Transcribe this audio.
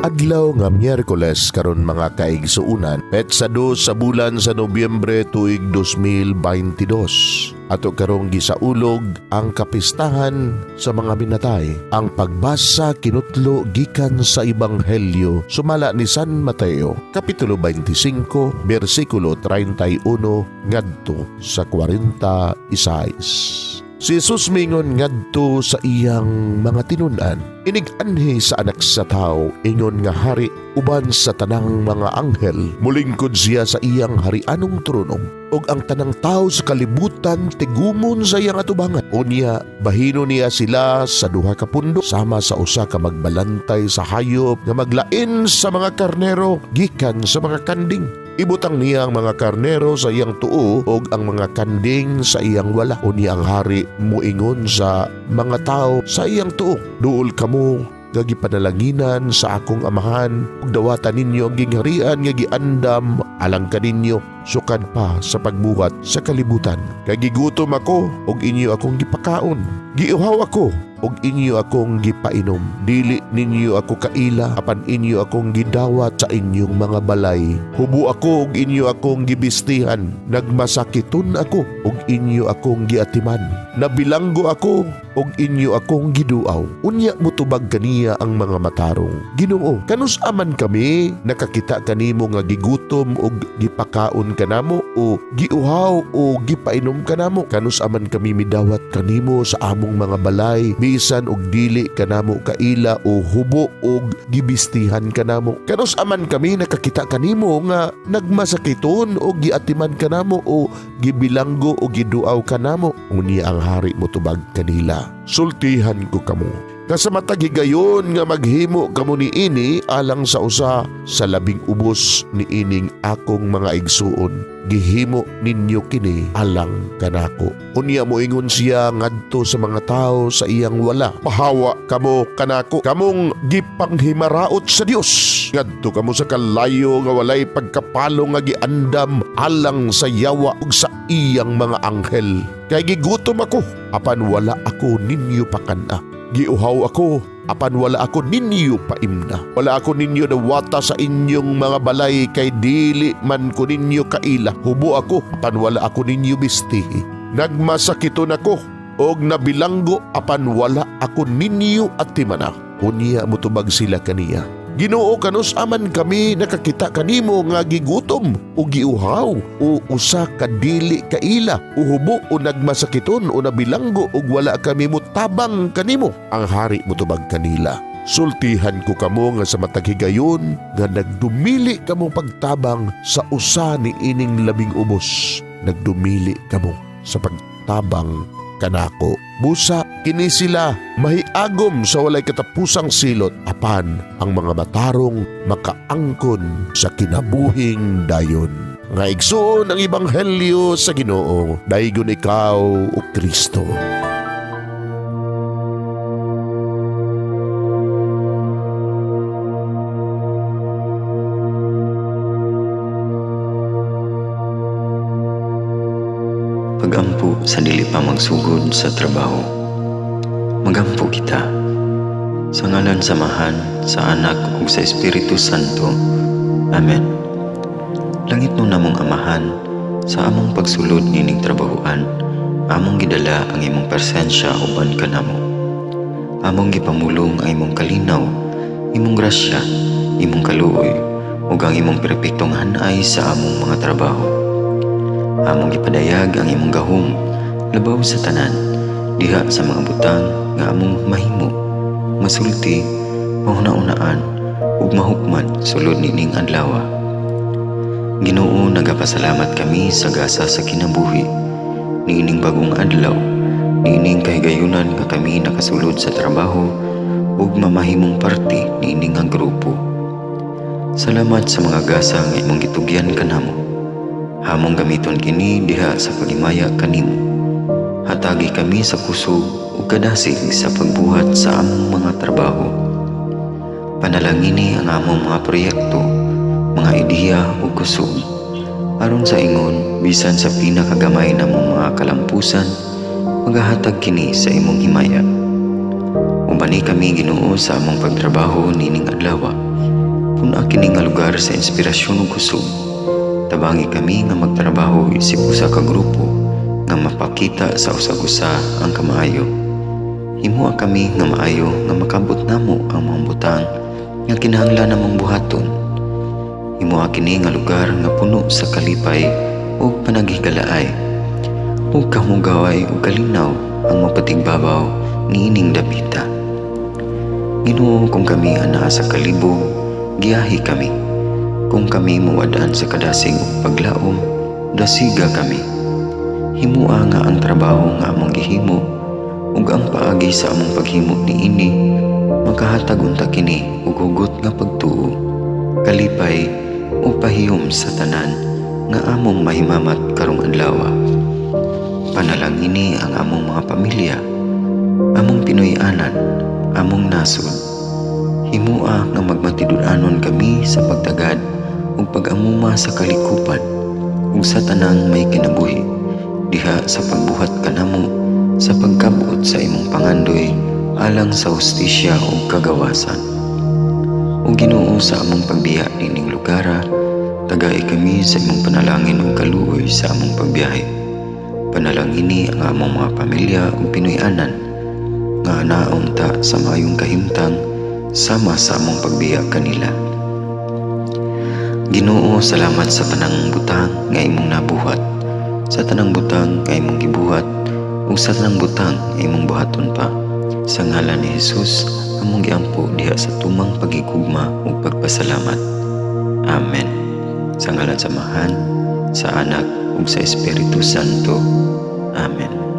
Adlaw nga Miyerkules karon, mga kaigsuunan, petsa 2 sa bulan sa Nobyembre, tuig 2022. Ato karong gisaulog ang kapistahan sa mga minatay. Ang pagbasa kinutlo gikan sa Ebanghelyo sumala ni San Mateo, Kapitulo 25, bersikulo 31 ngadto sa 46. Si Jesus mingon ngadto sa iyang mga tinun-an, "Inig-anhi sa Anak sa Tao ingon nga hari uban sa tanang mga anghel, mulingkod siya sa iyang harianong trono ug ang tanang tao sa kalibutan tigumon sa iyang atubangan. Unya bahino niya sila sa duha ka pundo sama sa usa ka magbalantay sa hayop nga maglain sa mga karnero gikan sa mga kanding. Ibutang niya ang mga karnero sa iyang tuo ug ang mga kanding sa iyang wala. Unya ang hari muingon sa mga tao sa iyang tuo, 'Duol kamo nga gipanalanginan sa akong Amahan ug dawata ninyo ang gingharian nga giandam alang kaninyo sukad pa sa pagbuhat sa kalibutan. Kay gigutom ako ug inyo akong gipakaon. Giuhaw ako ug inyo akong gipainom. Dili ninyo ako kaila apan inyo akong gidawat sa inyong mga balay. Hubo ako ug inyo akong gibistihan. Nagmasakiton ako ug inyo akong giatiman. Nabilanggo ako ug inyo akong giduaw.' Unya mutubag kaniya ang mga matarong, 'Ginoo, kanus-a man kami nakakita kanimo nga gigutom ug gipakaon kanamo o giuhaw o gipainom kanamo? Kanus-a man kami midawat kanimo sa among mga balay bisan og dili kanamo kaila o hubo og gibistihan kanamo? Kanus-a man kami nakakita kanimo nga nagmasakiton o giatiman kanamo o gibilanggo o giduaw kanamo?' Unya ang hari motubag kanila, 'Sultihan ko kamo nga sa matag higayon nga maghimo kamo niini alang sa usa sa labing ubos niining akong mga igsuon, gihimo ninyo kini alang kanako.' Unya moingon siya ngadto sa mga tao sa iyang wala, 'Pahawa kamo kanako, kamong gipanghimaraot sa Dios. Ngadto kamo sa kalayo nga walay pagkapalo nga giandam alang sa yawa ug sa iyang mga anghel. Kay gigutom ako apan wala ako ninyo pakan-a. Giuhaw ako apan wala ako ninyo paimna. Wala ako ninyo dawata sa inyong mga balay kay dili man ko ninyo kaila. Hubo ako apan wala ako ninyo bistihi. Nagmasakiton ako og nabilanggo apan wala ako ninyo atimana.' Unya mutubag sila kaniya, 'Ginoo, kanus-a man kami nakakita kanimo nga gigutom o giuhaw o usa ka dili kaila o hubo o nagmasakiton o nabilanggo ug wala kami mutabang kanimo?' Ang hari mutubag kanila, 'Sultihan ko kamo nga sa matag higayon nga nagdumili kamo pagtabang sa usa ni ining labing ubos, nagdumili kamo sa pagtabang kanako. Busa kini sila mahiagom sa walay katapusang silot apan ang mga matarong makaangkon sa kinabuhing dayon.' Nga igsoon, ang ebanghelyo sa Ginoo. Daygon ikaw, o Kristo." Pagampo sa dili pa magsugod sa trabaho. Magampo kita. Sa ngalan sa Amahan, sa Anak ug sa Espiritu Santo. Amen. Langitnon namong Amahan, sa among pagsulod nining trabahoan, among gidala ang imong presensya uban kanamo. Among gipamulong ang imong kalinaw, imong grasya, imong kaluoy, ug ang imong perpektong hanay sa among mga trabaho. Among gipadayag ang imong gahom labaw sa tanan diha sa mga butang nga among mahimo, masulti, mahuna-unaan ug mahukman sulod nining adlaw. Ginoo, nagapasalamat kami sa gasa sa kinabuhi niining bagong adlaw, niining kahigayunan nga kami nakasulod sa trabaho ug mamahimong parte niini nga grupo. Salamat sa mga gasa nga imong gitugyan kanamo. Among gamiton kini diha sa paghimaya kanimo. Hatagi kami sa kusog ug kadasig sa pagbuhat sa among mga trabaho. Panalangini ang among mga proyekto, mga ideya ug kusog. Aron sa ingon, bisan sa pinakagamay namong mga kalampusan, magahatag kini sa imong himaya. Ubani kami, Ginoo, sa among pagtrabaho nining adlaw. Pun-a kini nga lugar sa inspirasyon ug kusog. Tabangi kami nga magtrabaho isip usa ka grupo nga mapakita sa usag-usa ang kamaayo. Himoa kami nga maayo nga makabot namo ang mga butang nga kinahanglan namong buhaton. Himoa kini nga lugar nga puno sa kalipay ug panaghigalaay ug kahugaway ug kalinaw ang mapatigbabaw niining dapita. Ginoo, kung kami anaa sa kalibog, giyahi kami. Kung kami mawad-an sa kadasig ug paglaom, dasiga kami. Himua nga ang trabaho nga among gihimo ug ang paagi sa among paghimo niini makahatag unta kini og hugot nga pagtuo, kalipay ug pahiyom sa tanan nga among mahimamat karong adlaw. Panalangini ang among mga pamilya, among Pinoy-anan, among nasod. Himua nga magmatinud-anon kami sa pagtagad ug pag-amuma sa kalikupan ug sa tanang may kinabuhi diha sa pagbuhat kanamo sa pagkabot sa imong pangandoy alang sa hustisya ug kagawasan. O Ginoo, sa among pagbiya nining lugara, tagai kami sa imong panalangin ug kaluoy sa among pagbiyahe. Panalangini ang among mga pamilya ug Pinoy-anan nga anaa unta sa maayong kahimtang sama sa among pagbiya kanila. Ginoo, salamat sa tanang butang nga imong nabuhat, sa tanang butang nga imong gibuhat, ug sa tanang butang nga imong buhaton pa. Sa ngalan ni Jesus, among giampo diha sa tumang paghigugma ug pagpasalamat. Amen. Sa ngalan sa Amahan, sa Anak ug sa Espiritu Santo. Amen.